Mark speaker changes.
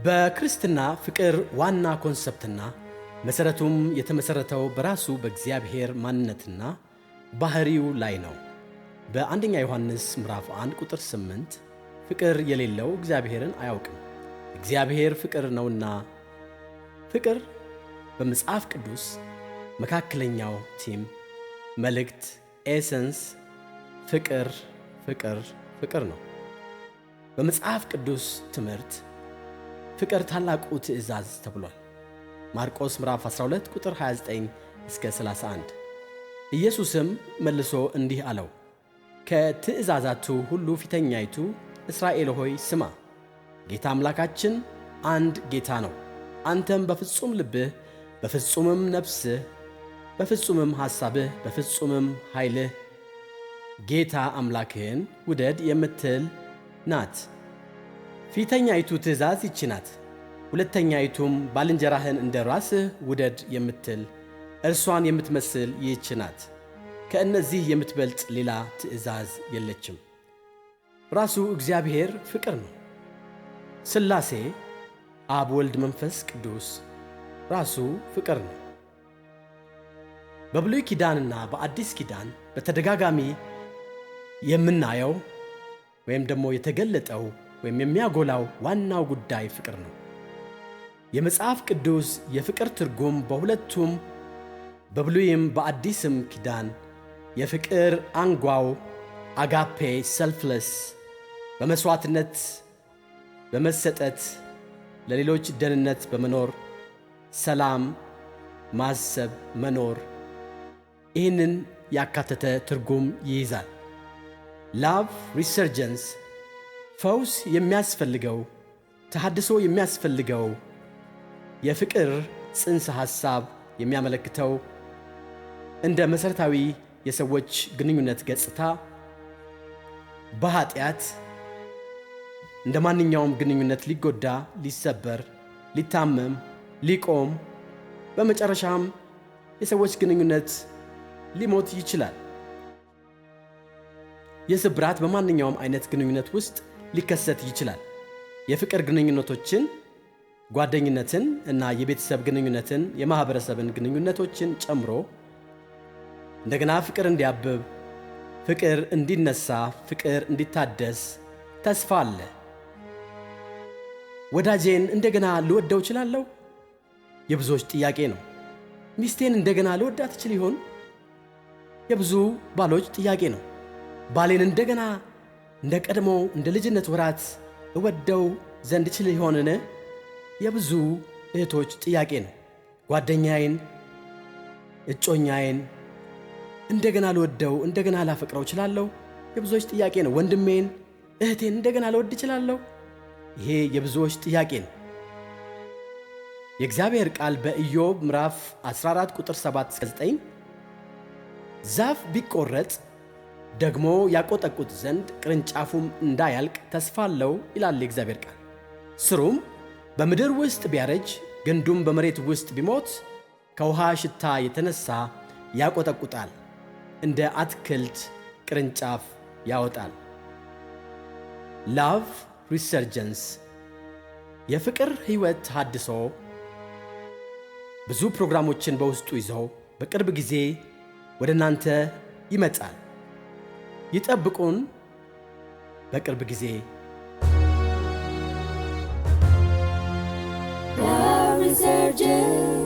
Speaker 1: በክርስትና ፍቅር ዋና concept ና መሠረቱም የተመሠረተው በራሱ በእግዚአብሔር ማንነትና ባህሪው ላይ ነው። በአንደኛ ዮሐንስ ምዕራፍ 1 ቁጥር 8 ፍቅር የሌለው እግዚአብሔርን አያውቅም፣ እግዚአብሔር ፍቅር ነውና። ፍቅር በመጽሐፍ ቅዱስ መካከለኛው theme፣ መልእክት፣ essence ፍቅር፣ ፍቅር፣ ፍቅር ነው። በመጽሐፍ ቅዱስ ትምህርት ፍቅር ታላቁ ትእዛዝ ተብሏል። ማርቆስ ምዕራፍ 12 ቁጥር 29 እስከ 31። ኢየሱስም መልሶ እንዲህ አለው፣ ከትእዛዛቱ ሁሉ ፊተኛይቱ እስራኤል ሆይ ስማ፣ ጌታ አምላካችን አንድ ጌታ ነው። አንተም በፍጹም ልብህ፣ በፍጹምም ነፍስህ፣ በፍጹምም ሐሳብህ፣ በፍጹምም ኃይልህ ጌታ አምላክህን ውደድ የምትል ናት። ፊተኛይቱ ትእዛዝ ይህች ናት። ሁለተኛይቱም ባልንጀራህን እንደ ራስህ ውደድ የምትል እርሷን የምትመስል ይህች ናት። ከእነዚህ የምትበልጥ ሌላ ትእዛዝ የለችም። ራሱ እግዚአብሔር ፍቅር ነው። ሥላሴ አብ፣ ወልድ፣ መንፈስ ቅዱስ ራሱ ፍቅር ነው። በብሉይ ኪዳንና በአዲስ ኪዳን በተደጋጋሚ የምናየው ወይም ደግሞ የተገለጠው ወይም የሚያጎላው ዋናው ጉዳይ ፍቅር ነው። የመጽሐፍ ቅዱስ የፍቅር ትርጉም በሁለቱም በብሉይም በአዲስም ኪዳን የፍቅር አንጓው አጋፔ፣ selfless፣ በመስዋዕትነት በመሰጠት፣ ለሌሎች ደህንነት በመኖር፣ ሰላም ማሰብ መኖር፣ ይህንን ያካተተ ትርጉም ይይዛል። Love resurgence ፈውስ የሚያስፈልገው፣ ተሐድሶ የሚያስፈልገው የፍቅር ጽንሰ ሐሳብ የሚያመለክተው እንደ መሠረታዊ የሰዎች ግንኙነት ገጽታ በኃጢአት እንደ ማንኛውም ግንኙነት ሊጎዳ፣ ሊሰበር፣ ሊታመም፣ ሊቆም፣ በመጨረሻም የሰዎች ግንኙነት ሊሞት ይችላል። የስብራት በማንኛውም አይነት ግንኙነት ውስጥ ሊከሰት ይችላል። የፍቅር ግንኙነቶችን፣ ጓደኝነትን እና የቤተሰብ ግንኙነትን፣ የማህበረሰብን ግንኙነቶችን ጨምሮ እንደገና ፍቅር እንዲያብብ፣ ፍቅር እንዲነሳ፣ ፍቅር እንዲታደስ ተስፋ አለ። ወዳጄን እንደገና ልወደው እችላለሁ? የብዙዎች ጥያቄ ነው። ሚስቴን እንደገና ልወዳት እችል ይሆን? የብዙ ባሎች ጥያቄ ነው። ባሌን እንደገና እንደ ቀድሞ እንደ ልጅነት ወራት እወደው ዘንድ እችል ይሆንን? የብዙ እህቶች ጥያቄ ነው። ጓደኛዬን፣ እጮኛዬን እንደገና ልወደው፣ እንደገና ላፈቅረው እችላለሁ? የብዙዎች ጥያቄ ነው። ወንድሜን፣ እህቴን እንደገና ልወድ እችላለሁ? ይሄ የብዙዎች ጥያቄ ነው። የእግዚአብሔር ቃል በኢዮብ ምዕራፍ 14 ቁጥር 7 እስከ 9 ዛፍ ቢቆረጥ ደግሞ ያቆጠቁጥ ዘንድ ቅርንጫፉም እንዳያልቅ ተስፋ አለው ይላል የእግዚአብሔር ቃል። ስሩም በምድር ውስጥ ቢያረጅ ግንዱም በመሬት ውስጥ ቢሞት ከውሃ ሽታ የተነሳ ያቆጠቁጣል፣ እንደ አትክልት ቅርንጫፍ ያወጣል። Love resurgence የፍቅር ሕይወት ተሃድሶ ብዙ ፕሮግራሞችን በውስጡ ይዞ በቅርብ ጊዜ ወደ እናንተ ይመጣል። ይጠብቁን። በቅርብ ጊዜ።
Speaker 2: Love resurgence.